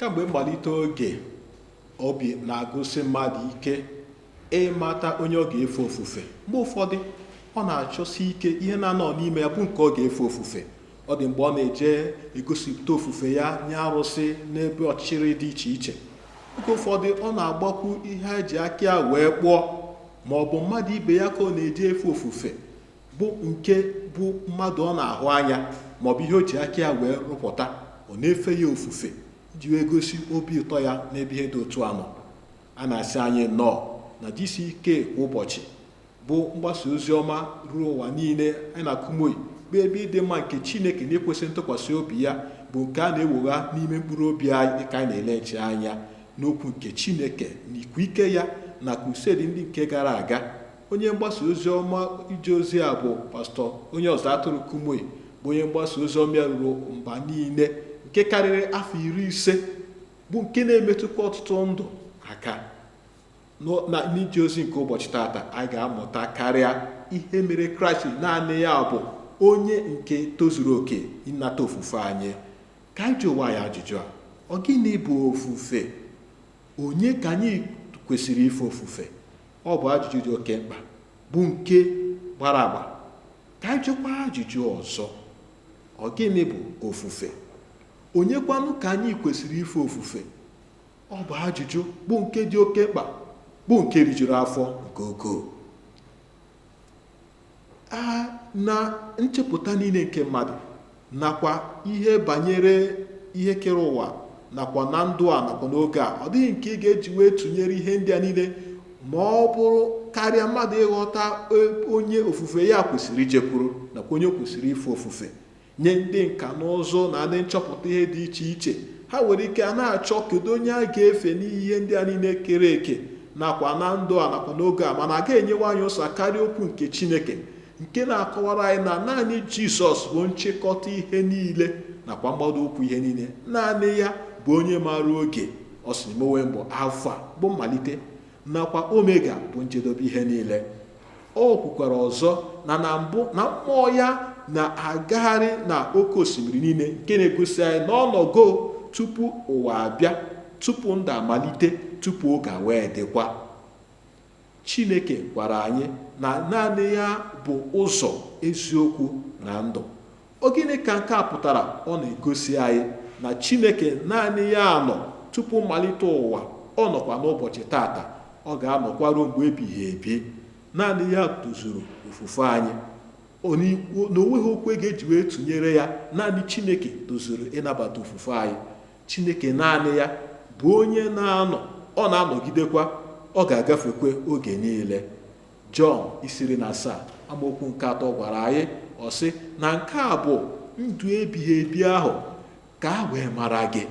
Kamgbe mmalite oge, obi na-agụsị mmadụ ike ịmata onye ọ ga-efe ofufe. Mgbe ụfọdụ, ọ na-achọsi ike ihe na-anọ n'ime ya bụ nke ọ ga-efe ofufe. Ọ dị mgbe ọ na-eje egosipụta ofufe ya nye arụsị n'ebe ọchịchịrị dị iche iche. Oge ụfọdụ, ọ na-agbakwu ihe e ji aka ya wee kpụọ, ma ọ bụ mmadụ ibe ya ka ọ na-eji efe ofufe, bụ nke bụ mmadụ ọ na-ahụ anya ma ọ bụ ihe o ji aka ya wee rụpụta, ọ na-efe ya ofufe iji wee gosi obi ụtọ ya n'ebe ihe dị otu a nọ. A na-asị anyị nnọọ na GCK kwa ụbọchị bụ mgbasa ozi ọma ruo ụwa niile anyị na Kumuyi, bụ ebe ịdị mma nke Chineke na ikwesị ntụkwasị obi ya bụ nke a na-ewogha n'ime mkpụrụ obi anyị dịka anyị na-elechi anya n'okwu nke Chineke na ikwu ike ya na crusade ndị nke gara aga. Onye mgbasa ozi ọma ije ozi a bụ Pastọ onye ọzụzụ atụrụ Kumuyi, bụ onye mgbasa ozi ọma ya ruru mba niile nke karịrị afọ 50, bụ nke na-emetụkwa ọtụtụ ndụ aka. Na n'ije ozi nke ụbọchị tata, anyị ga-amụta karịa ihe mere Kraịst naanị ya bụ onye nke tozuru oke ịnata ofufe anyị. Ka anyị jụọ onwe anyị ajụjụ a: ọ gịnị bụ ofufe? Onye ka anyị kwesịrị ife ofufe? Ọ bụ ajụjụ dị oke mkpa, bụ nke gbara agba. Ka anyị jụkwa ajụjụ ọzọ: ọ gịnị bụ ofufe? Onye kwanụ ka anyị kwesịrị ife ofufe? Ọ bụ ajụjụ bụ nke dị oke mkpa, bụ nke rijuru afọ nke ukwuu. A na nchepụta niile nke mmadụ nakwa ihe banyere ihe kere ụwa nakwa na ndụ a nakwa n'oge a, ọ dịghị nke ị ga-eji wee tụnyere ihe ndị a niile ma ọ bụrụ karịa mmadụ ịghọta onye ofufe ya kwesịrị ijekwuru nakwa onye kwesịrị ife ofufe. Nye ndị nka na ụzụ na ndị nchọpụta ihe dị iche iche, ha nwere ike a na-achọ kedu onye a ga-efe n'ihe ndị a niile kere eke nakwa na ndụ a nakwa n'oge a, mana a ga-enyewe anyị ụsa karịa okwu nke Chineke nke na-akọwara anyị na naanị Jizọs bụ nchịkọta ihe niile nakwa mgbado ụkwụ ihe niile. Naanị ya bụ onye maara oge. Ọ sị, mụ onwe m bụ Alfa, bụ mmalite, nakwa Omega, bụ njedebe ihe niile. O kwukwara ọzọ na na mbụ na mmụọ ya na-agagharị na oke osimiri niile, nke na-egosi anyị na ọ nọgo tupu ụwa abịa, tupu ndụ amalite, tupu oge a wee dịkwa. Chineke gwara anyị na naanị ya bụ ụzọ, eziokwu na ndụ. Ọ gịnị ka nke a pụtara? Ọ na-egosi anyị na Chineke naanị ya nọ tupu mmalite ụwa, ọ nọkwa n'ụbọchị tata, ọ ga-anọkwa ruo mgbe ebighị ebi. Naanị ya tozuru ofufe anyị, na onweghị okwu e ga-eji wee tụnyere ya. Naanị Chineke tozuru ịnabata ofufe anyị. Chineke naanị ya bụ onye na-anọ, ọ na-anọgidekwa, ọ ga-agafekwe oge niile. Jọn isi 17 amaokwu nke 3 gwara anyị, ọ sị na nke a bụ ndụ ebighị ebi ahụ, ka a wee mara gị,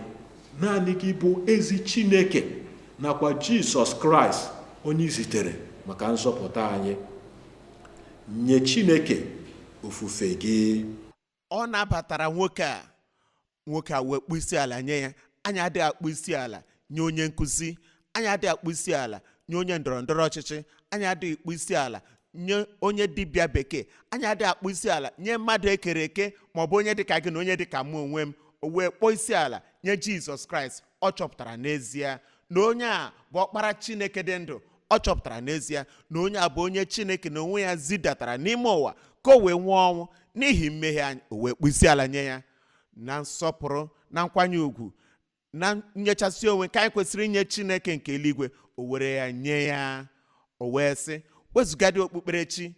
naanị gị bụ ezi Chineke, nakwa Jizọs Kraịst onye i zitere maka nzọpụta anyị. Nye Chineke ofufe gị. Ọ nabatara nwoke a, nwoke a wee kpọọ isi ala nye ya. Anyị adịghị akpọ isi ala nye onye nkụzi, anyị adịghị akpọ isi ala nye onye ndọrọ ndọrọ ọchịchị, anyị adịghị akpọ isi ala nye onye dibịa bekee, anyị adịghị akpọ isi ala nye mmadụ ekere eke ma ọ bụ onye dịka gị na onye dịka mụ onwe m. O wee kpọọ isi ala nye Jizọs Kraịst. Ọ chọpụtara n'ezie na onye a bụ ọkpara Chineke dị ndụ. Ọ chọpụtara n'ezie na onye a bụ onye Chineke na onwe ya zidatara n'ime ụwa ka o wee nwụọ ọnwụ n'ihi mmehie anyị. O wee kpọọ isi ala nye ya na nsọpụrụ na nkwanye ugwu na nyechasị onwe nke anyị kwesịrị inye Chineke nke eluigwe. O were ya nye ya. O wee sị, wezụgadị okpukperechi,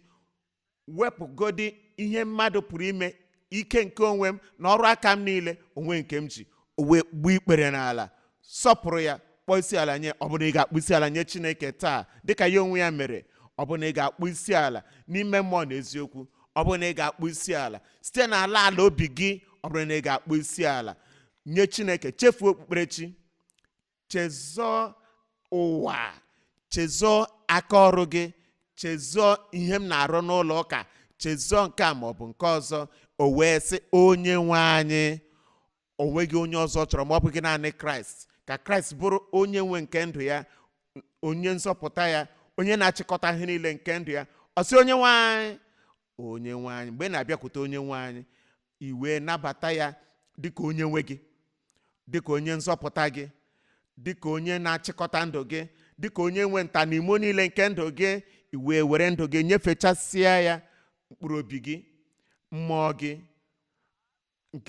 wepụgodi ihe mmadụ pụrụ ime, ike nke onwe m na ọrụ aka m niile, onwe nke m ji. O wee gbuo ikpere n'ala, sọpụrụ ya, kpọọ isi ala nye. Ọ bụrụ na ị ga-akpọ isi ala nye Chineke taa dịka ya onwe ya mere, ọ bụrụ na ị ga-akpọ isi ala n'ime mmụọ na eziokwu, ọ bụrụ na ị ga-akpọ isi ala site n'ala ala obi gị, ọ bụrụ na ị ga-akpọ isi ala nye Chineke, chefuo okpukperechi, chezọọ ụwa, chezọọ aka ọrụ gị, chezọọ ihe m na-arụ n'ụlọ ụka, chezọọ nke a maọbụ nke ọzọ. O wee sị, onye nwe anyị, o nweghị onye ọzọ chọrọ ma ọ bụghị naanị Kraịst. Ka Kraịst bụrụ onye nwe nke ndụ ya, onye nzọpụta ya, onye na-achịkọta ihe niile nke ndụ ya. Ọ sị, onye nwe anyị, onye nwe anyị. Mgbe ị na-abịakwute onye nwe anyị, i wee nabata ya dịka onye nwe gị, Dịka onye nzọpụta gị, dịka onye na-achịkọta ndụ gị, dịka onye nwe ntanimo niile nke ndụ gị, i wee were ndụ gị nyefechasịa ya, mkpụrụ obi gị, mmụọ gị,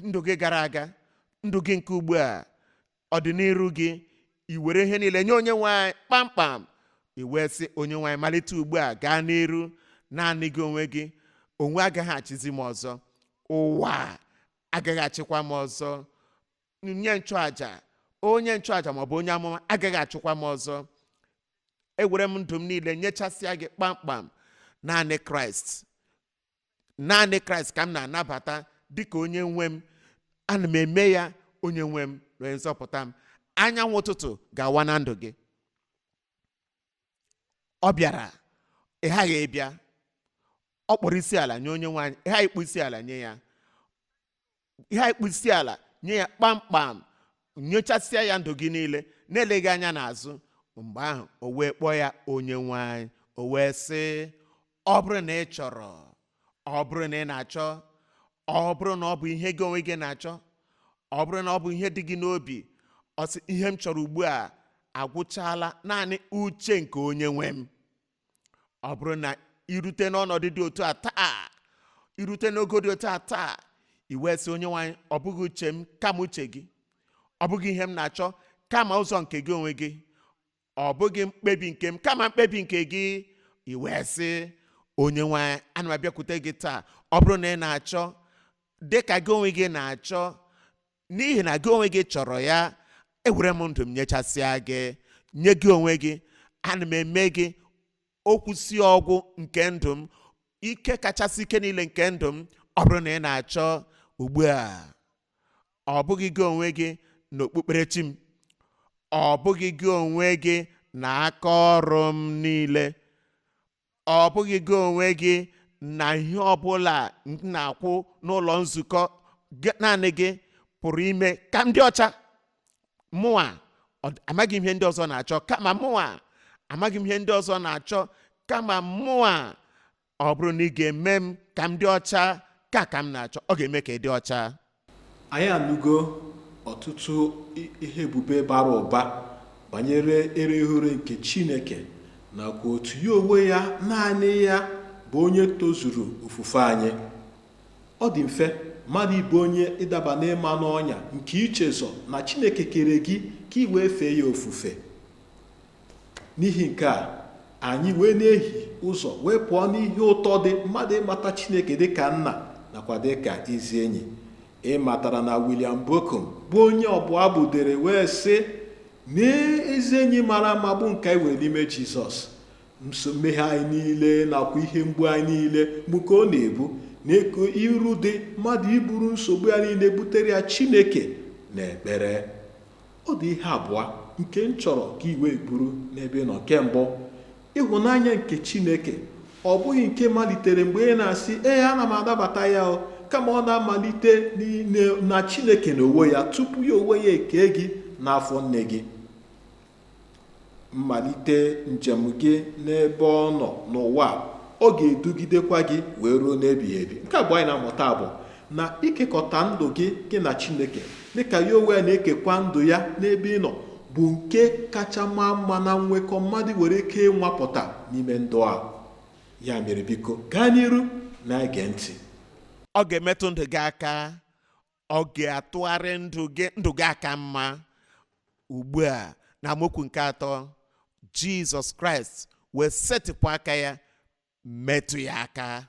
ndụ gị gara aga, ndụ gị nke ugbu a, ọdịnihu gị, i were ihe niile nye onye nwe anyị kpamkpam. I wee sị, "Onye nwe anyị, malite ugbu a gaa n'iru, naanị gị onwe gị. Onwe agaghị achịzi m ọzọ, ụwa agaghị achịkwa m ọzọ, nye nchụaja, onye nchụaja maọbụ onye amụma agaghị achịkwa m ọzọ. Ewere m ndụ m niile nyechasịa gị kpamkpam. Naanị Kraịst, naanị Kraịst ka m na-anabata dịka onye nwe m. Ana m eme ya onye nwe m na onye nzọpụta m." Anyanwụ ụtụtụ ga-awa na ndụ gị. Ọ bịara, ị ghaghị ịbịa. Ọ kpọrọ isi ala nye onye nwe anyị, ị ghaghị ịkpọ isi ala nye ya. Ị ghaghị ịkpọ isi ala nye ya kpamkpam, nyochasịa ya ndụ gị niile na-eleghị anya n'azụ. Mgbe ahụ o wee kpọọ ya onye nwe anyị. O wee sị, "Ọ bụrụ na ị chọrọ, ọ bụrụ na ị na-achọ, ọ bụrụ na ọ bụ ihe gị onwe gị na-achọ, ọ bụrụ na ọ bụ ihe dị gị n'obi." Ọ sị, "Ihe m chọrọ ugbu a agwụchala, naanị uche nke onye nwe m." Ọ bụrụ na irute n'ọnọdụ dị otu a taa, irute n'ogo dị otu a taa, i wee sị, "Onye nwe anyị, ọ bụghị uche m kama uche gị, ọ bụghị ihe m na-achọ kama ụzọ nke gị onwe gị, ọ bụghị mkpebi nke m kama mkpebi nke gị," i wee sị, "Onye nwe anyị, ana m abịakwute gị taa. Ọ bụrụ na ị na-achọ dị ka gị onwe gị na-achọ, n'ihi na gị onwe gị chọrọ ya, ewere m ndụ m nyechasịa gị, nye gị onwe gị. Ana m eme gị okwusi ọgwụ nke ndụ m, ike kachasị ike niile nke ndụ m. Ọ bụrụ na ị na-achọ ugbu a, ọ bụghị gị onwe gị na okpukperechi m, ọ bụghị gị onwe gị na aka ọrụ m niile, ọ bụghị gị onwe gị na ihe ọbụla m na-akwụ n'ụlọ nzukọ, naanị gị pụrụ ime ka m dị ọcha. Mụnwa amaghị m ihe ndị ọzọ na-achọ kama mụnwa, amaghị m ihe ndị ọzọ na-achọ kama mụnwa. Ọ bụrụ na ị ga-eme m ka m dị ọcha ka m na-achọ, ọ ga-eme ka ị dị ọcha." Anyị anụgo ọtụtụ ihe ebube bara ụba banyere ereghị ure nke Chineke nakwa otu ya onwe ya, naanị ya bụ onye tozuru ofufe anyị. Ọ dị mfe mmadụ ịbụ onye ịdaba n'ịma n'ọnya nke ichezọ na Chineke kere gị ka ị wee fee ya ofufe. N'ihi nke a, anyị wee na-ehi ụzọ wee pụọ n'ihe ụtọ dị mmadụ ịmata Chineke dịka nna nakwa dịka ezi enyi. Ị matara na William Bocom bụ onye ọbụ abụ dere wee sị na ezi enyi mara mma bụ nke anyị nwere n'ime Jizọs. Nso mmehie anyị niile nakwa ihe mgbu anyị niile bụ nke ọ na-ebu na-eko iru dị mmadụ iburu nsogbu ya niile butere ya Chineke na ekpere. Ọ dị ihe abụọ nke m chọrọ ka i wee buru n'ebe ị nọ. Nke mbụ, ịhụnanya nke Chineke ọ bụghị nke malitere mgbe ị na-asị, "Ee, ana m anabata ya o," kama ọ na-amalite na Chineke na onwe ya tupu ya onwe ya ekee gị n'afọ nne gị. Mmalite njem gị n'ebe ọ nọ n'ụwa, ọ ga-edugidekwa gị wee ruo n'ebighị ebi. Nke abụọ anyị na-amụta bụ na ikekọta ndụ gị gị na Chineke dịka ya onwe ya na-ekekwa ndụ ya n'ebe ị nọ bụ nke kacha maa mma na nwekọ mmadụ nwere ike ịnwapụta n'ime ndụ a. Ya mere, biko gaa n'iru na-ege ntị. Ọ ga-emetụ ndụ gị aka, ọ ga-atụgharị ndụ gị, ndụ gị aka mma. Ugbu a, na amaokwu nke atọ, Jizọs Kraịst wee setịpụ aka ya metụ ya aka.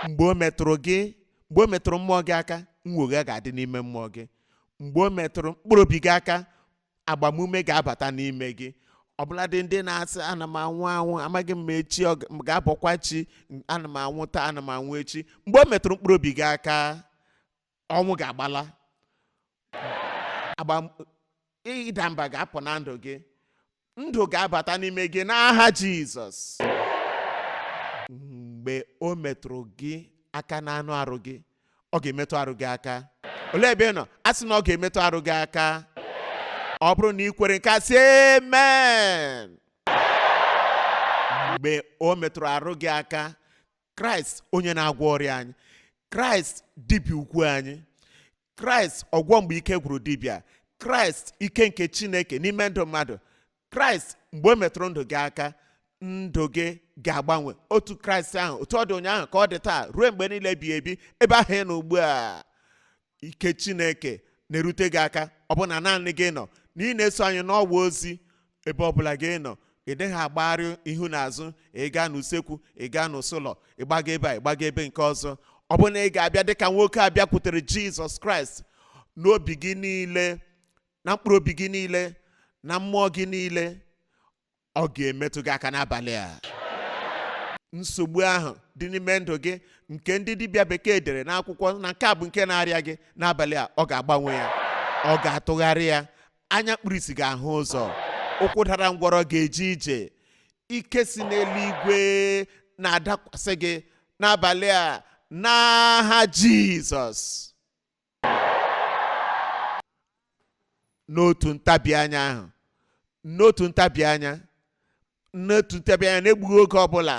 Mgbe o metụrụ gị, mgbe o metụrụ mmụọ gị aka, nwogha ga-adị n'ime mmụọ gị. Mgbe o metụrụ mkpụrụ obi gị aka, agbamume ga-abata n'ime gị. Ọbụladị ndị na-asị, "Ana m anwụ anwụ, amaghị m ma echi ọ ga-abọkwa chi, ana m anwụ taa, ana m anwụ echi," mgbe o metụrụ mkpụrụ obi gị aka, ọnwụ ga-agbala, agba ịda mba ga-apụ na ndụ gị, ndụ ga-abata n'ime gị n'aha Jizọs. Mgbe o metụrụ gị aka n'anụ arụ gị, ọ ga-emetụ arụ gị aka. Olee ebe ị nọ? A sị na ọ ga-emetụ arụ gị aka. Ọ bụrụ na ị kwere nke a, sị amen. Mgbe o metụrụ arụ gị aka, Kraịst onye na-agwọ ọrịa anyị, Kraịst dibịa ukwu anyị. Kraịst ọgwọ mgbe ike gwụrụ dibịa. Kraịst ike nke Chineke n'ime ndụ mmadụ. Kraịst mgbe o metụrụ ndụ gị aka, ndụ gị ga-agbanwe. Otu Kraịst ahụ, otu ọ dị ụnyaahụ ka ọ dị taa ruo mgbe niile ebighị ebi. Ebe ahụ ị nọ ugbu a, ike Chineke na-erute gị aka. Ọ bụ na naanị gị nọ na ị na-eso anyị n'ọwa ozi, ebe ọbụla gị nọ, ị dịghị agbagharị ihu na azụ. Ị gaa n'usekwu, ị gaa n'ụsụlọ, ị gbaga ebe a, ị gbaga ebe nke ọzọ. Ọ bụ na ị ga-abịa dịka nwoke a bịakwutere Jizọs Kraịst n'obi gị niile, na mkpụrụ obi gị niile, na mmụọ gị niile, ọ ga-emetụ gị aka n'abalị a. Nsogbu ahụ dị n'ime ndụ gị nke ndị dibịa bekee dere n'akwụkwọ na nke a bụ nke na-arịa gị, n'abalị a ọ ga-agbanwe ya, ọ ga-atụgharị ya. Anya kpuru isi ga-ahụ ụzọ, ụkwụ dara ngwọrọ ga-eje ije. Ike si n'eluigwe na-adakwasị gị n'abalị a n'aha Jizọs. N'otu ntabi anya ahụ, n'otu ntabi anya, n'otu ntabi anya, na-egbughị oge ọbụla,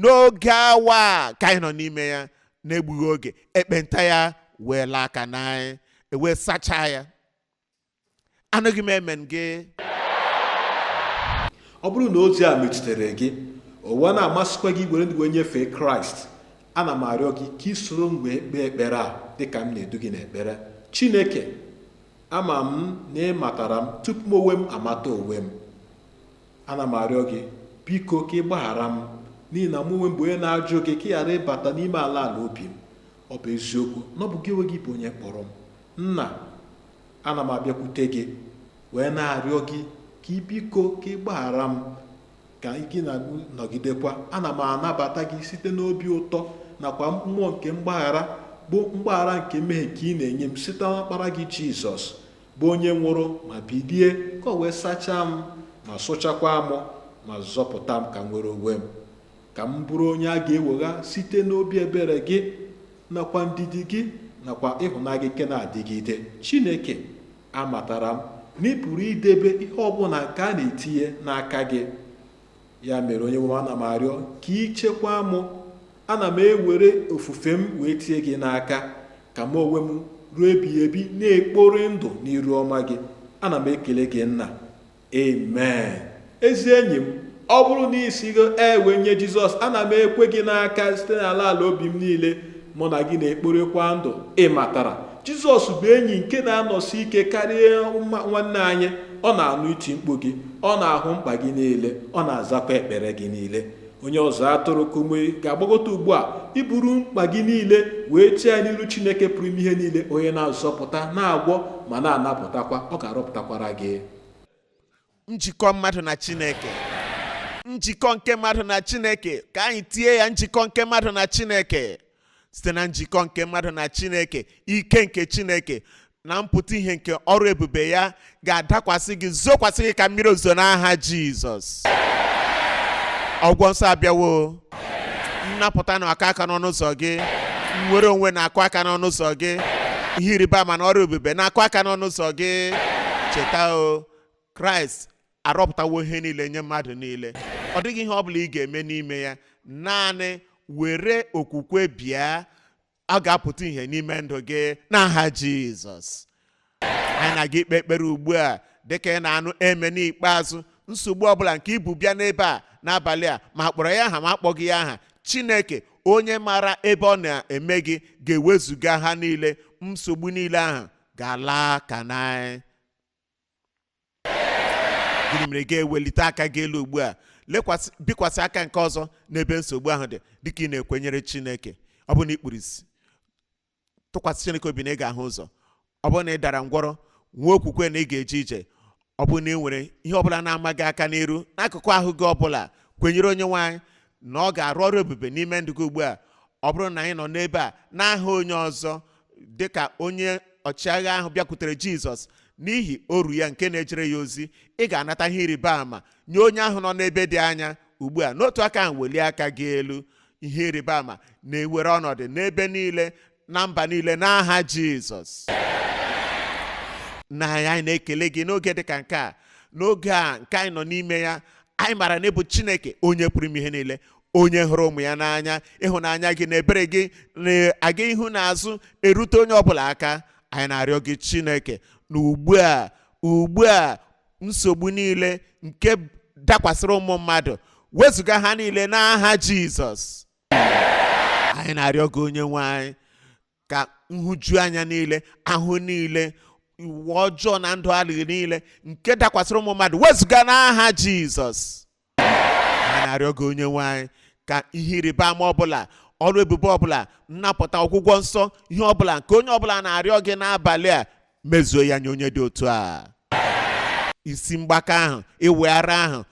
n'oge awa ka anyị nọ n'ime ya, na-egbughị oge, ekpenta ya wee laa aka n'anyị, ewee sachaa ya. Anụghị m amen gị. Ọ bụrụ na ozi a metụtara gị, o wee na-amasịkwa gị were ndụ wee nyefee Kraịst, ana m arịọ gị ka ị soro m wee kpee ekpere a dịka m na-edu gị n'ekpere. Chineke, ama m na ị matara m tupu m onwe m amata onwe m. Ana m arịọ gị, biko, ka ị gbaghara m, n'ihi na mụ onwe m bụ onye na-ajụ gị ka ị ghara ịbata n'ime ala ala obi m. Ọ bụ eziokwu na ọ bụ gị onwe gị bụ onye kpọrọ m. Nna, ana m abịakwute gị wee na-arịọ gị ka ị biko ka ị gbaghara m, ka gị na m nọgidekwa. Ana m anabata gị site n'obi ụtọ nakwa mmụọ nke mgbaghara, bụ mgbaghara nke mmehie nke ị na-enye m site n'ọkpara gị Jizọs, bụ onye nwụrụ ma bilie ka o wee sachaa m ma sụchakwa m ma zọpụta m ka m nwere onwe m, ka m bụrụ onye a ga-ewegha site n'obi ebere gị nakwa ndidi gị nakwa ịhụnanya gị nke na-adịgide. Chineke, amatara m na ị pụrụ idebe ihe ọbụla nke a na-etinye n'aka gị. Ya mere, onye nwe m, ana m arịọ ka ị chekwaa mụ. Ana m ewere ofufe m wee tinye gị n'aka, ka m onwe m ruo ebighị ebi na-ekpori ndụ n'iru ọma gị. Ana m ekele gị, Nna. Amen. Ezi enyi m, ọ bụrụ na ị sịgo ee wee nye Jizọs, ana m ekwe gị n'aka site n'ala ala obi m niile, mụ na gị na-ekporikwa ndụ. Ị matara Jizọs bụ enyi nke na-anọsi ike karịa nwanne anyị. Ọ na-anụ iti mkpu gị, ọ na-ahụ mkpa gị niile, ọ na-azakwa ekpere gị niile. Onye ọzụzụ atụrụ Kumuyi ga-agbagota ugbu a iburu mkpa gị niile wee chee ya n'iru Chineke pụrụ ime ihe niile, onye na-azọpụta, na-agwọ ma na-anapụtakwa. Ọ ga-arọpụtakwara gị. Njikọ mmadụ na Chineke, njikọ nke mmadụ na Chineke, ka anyị tie ya, njikọ nke mmadụ na Chineke. Site na njikọ nke mmadụ na Chineke, ike nke Chineke na mpụta ihe nke ọrụ ebube ya ga-adakwasị gị, zokwasị gị ka mmiri ozuzo n'aha Jizọs. Ọgwọ nsọ abịawo. Nnapụta na-akụ aka n'ọnụ ụzọ gị, nnwere onwe na-akụ aka n'ọnụ ụzọ gị, ihe ịrịba ama na ọrụ ebube na-akụ aka n'ọnụ ụzọ gị. Cheta o, Kraịst arọpụtawo ihe niile nye mmadụ niile. Ọ dịghị ihe ọ bụla ị ga-eme n'ime ya, naanị were okwukwe bịa, ọ ga-apụta ihe n'ime ndụ gị n'aha Jizọs. Anyị na-aga ikpe ekpere ugbu a dịka ị na-anụ amen n'ikpeazụ. Nsogbu ọbụla nke i bu bịa n'ebe a n'abalị a, ma kpọrọ ya aha ma akpọghị ya aha, Chineke onye maara ebe ọ na-eme gị ga-ewezuga ha niile. Nsogbu niile ahụ ga-ala ka n'anyị. Gịnị mere ga-ewelite aka gị elu ugbu a, lekwasị, bikwasị aka nke ọzọ n'ebe nsogbu ahụ dị, dịka ị na-ekwenyere Chineke. Ọ bụ na ị kpuru isi, tụkwasị Chineke obi na ị ga-ahụ ụzọ. Ọ bụrụ na ị dara ngwọrọ, nwee okwukwe na ị ga-eje ije. Ọ bụrụ na ị nwere ihe ọbụla na-ama gị aka n'iru n'akụkụ ahụ gị ọbụla, kwenyere onye nwe anyị na ọ ga-arụ ọrụ ebube n'ime ndụ gị ugbu a. Ọ bụrụ na anyị nọ n'ebe a n'aha onye ọzọ, dịka onye ọchịagha ahụ bịakwutere Jizọs n'ihi oru ya nke na-ejere ya ozi, ị ga-anata ihe ịrịba ama nye onye ahụ nọ n'ebe dị anya ugbu a. N'otu aka ahụ, welie aka gị elu. Ihe ịrịba ama na-ewere ọnọdụ n'ebe niile na mba niile n'aha Jizọs. Na anyị na-ekele gị n'oge dị ka nke a, n'oge a nke anyị nọ n'ime ya. Anyị maara na ị bụ Chineke onye pụrụ ime ihe niile. Onye hụrụ ụmụ ya n'anya, ịhụnanya gị na ebere gị na-aga ihu na azụ erute onye ọbụla aka. Anyị na-arịọ gị, Chineke, na ugbu a, ugbu a, nsogbu niile nke dakwasịrị ụmụ mmadụ, wezụga ha niile n'aha Jizọs. Anyị na-arịọ gị, onye nwe anyị, ka nhụju anya niile, ahụ niile, ụwa ọjọọ na ndụ adịghị niile nke dakwasịrị ụmụ mmadụ, wezụga n'aha Jizọs. Anyị na-arịọ gị, onye nwe anyị, ka ihe ịrịba ama ọbụla, ọrụ ebube ọbụla, nnapụta, ọgwụgwọ nsọ, ihe ọbụla nke onye ọbụla na-arịọ gị n'abalị a, mezuo ya nye onye dị otu a. Isi mgbaka ahụ, iwe ara ahụ,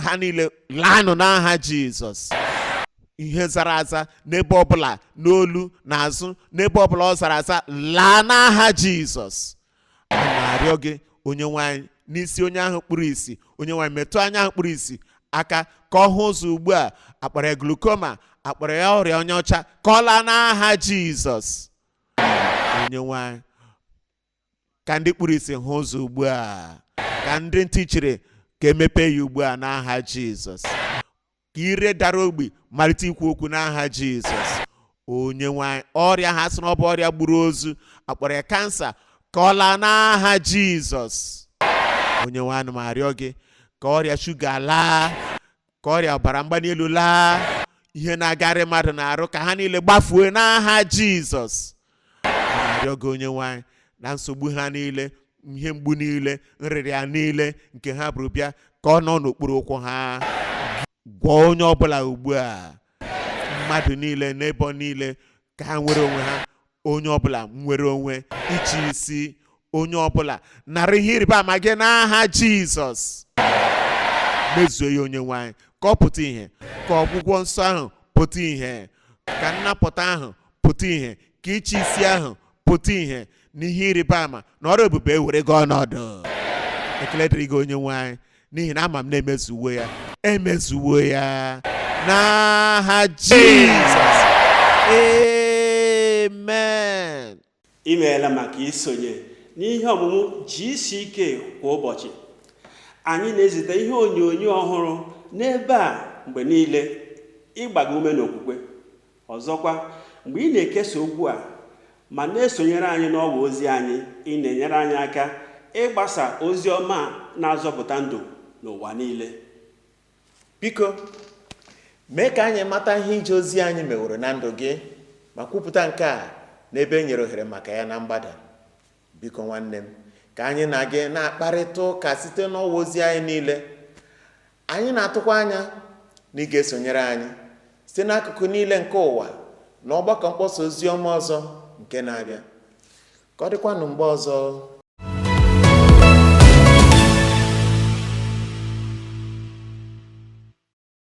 ha niile laanụ n'aha Jizọs. Ihe zara aza n'ebe ọbụla, n'olu, n'azụ, n'ebe ọbụla ọ zara aza, laa n'aha Jizọs. A na-arịọ gị, onye nwe anyị, n'isi onye ahụ kpuru isi. Onye nwe anyị, metụ anya ahụ kpuru isi aka ka ọ hụ ụzọ ugbu a. Akpọrọ ya glaucoma, akpọrọ ya ọrịa onye ọcha, ka ọ laa n'aha Jizọs. Onye nwe anyị, ka ndị kpuru isi hụ ụzọ ugbu a, ka ndị ntị chiri ka emepe ya ugbu a n'aha Jizọs, ka ire dara ogbi malite ikwu okwu n'aha Jizọs. Onye nwe anyị, ọrịa ha sị na ọ bụ ọrịa gburu ozu, akpọrọ ya kansa, ka ọ laa n'aha Jizọs. Onye nwe anyị, m arịọ gị ka ọrịa shuga laa, ka ọrịa ọbara mgbali elu laa, ihe na-agarị mmadụ na-arụ, ka ha niile gbafue n'aha Jizọs. Ana arịọ gị, onye nwe anyị, na nsogbu ha niile, ihe mgbu niile, nrịrịa niile nke ha bụrụ bịa, ka ọ nọ n'okpuru ụkwụ ha. Gwọọ onye ọbụla ugbu a, mmadụ niile n'ebe niile, ka ha nwere onwe ha. Onye ọbụla nwere onwe ịchị isi, onye ọbụla nara ihe ịrịba ama gị n'aha Jizọs. Mezuo ya, onye nwe anyị, ka ọ pụta ìhè, ka ọgwụgwọ nsọ ahụ pụta ìhè, ka nnapụta ahụ pụta ìhè, ka ịchị isi ahụ pụta ìhè, na ihe ịrịba ama na ọrụ ebube ewere gị ọnọdụ. Ekele dịrị gị, onye nwe anyị, n'ihi na ama m na-emezuwo ya, emezuwo ya n'aha Jizọs, amen. Imeela maka isonye n'ihe ọmụmụ GCK kwa ụbọchị. Anyị na-ezite ihe onyonyo ọhụrụ n'ebe a mgbe niile ịgba gị ume n'okwukwe. Ọzọkwa, mgbe ị na-ekesa okwu a ma na-esonyere anyị n'ọwa ozi anyị, ị na-enyere anyị aka ịgbasa ozi ọma a na-azọpụta ndụ n'ụwa niile. Biko mee ka anyị mata ihe ije ozi anyị meworo na ndụ gị, ma kwupụta nke a n'ebe e nyere ohere maka ya na mgbada. Biko nwanne m, ka anyị na gị na-akparịta ụka site n'ọwa ozi anyị niile. Anyị na-atụkwa anya na ị ga-esonyere anyị site n'akụkụ niile nke ụwa na ọgbakọ mkpọsa ozi ọma ọzọ nke na-abịa. Ka ọ dịkwanụ mgbe ọzọ.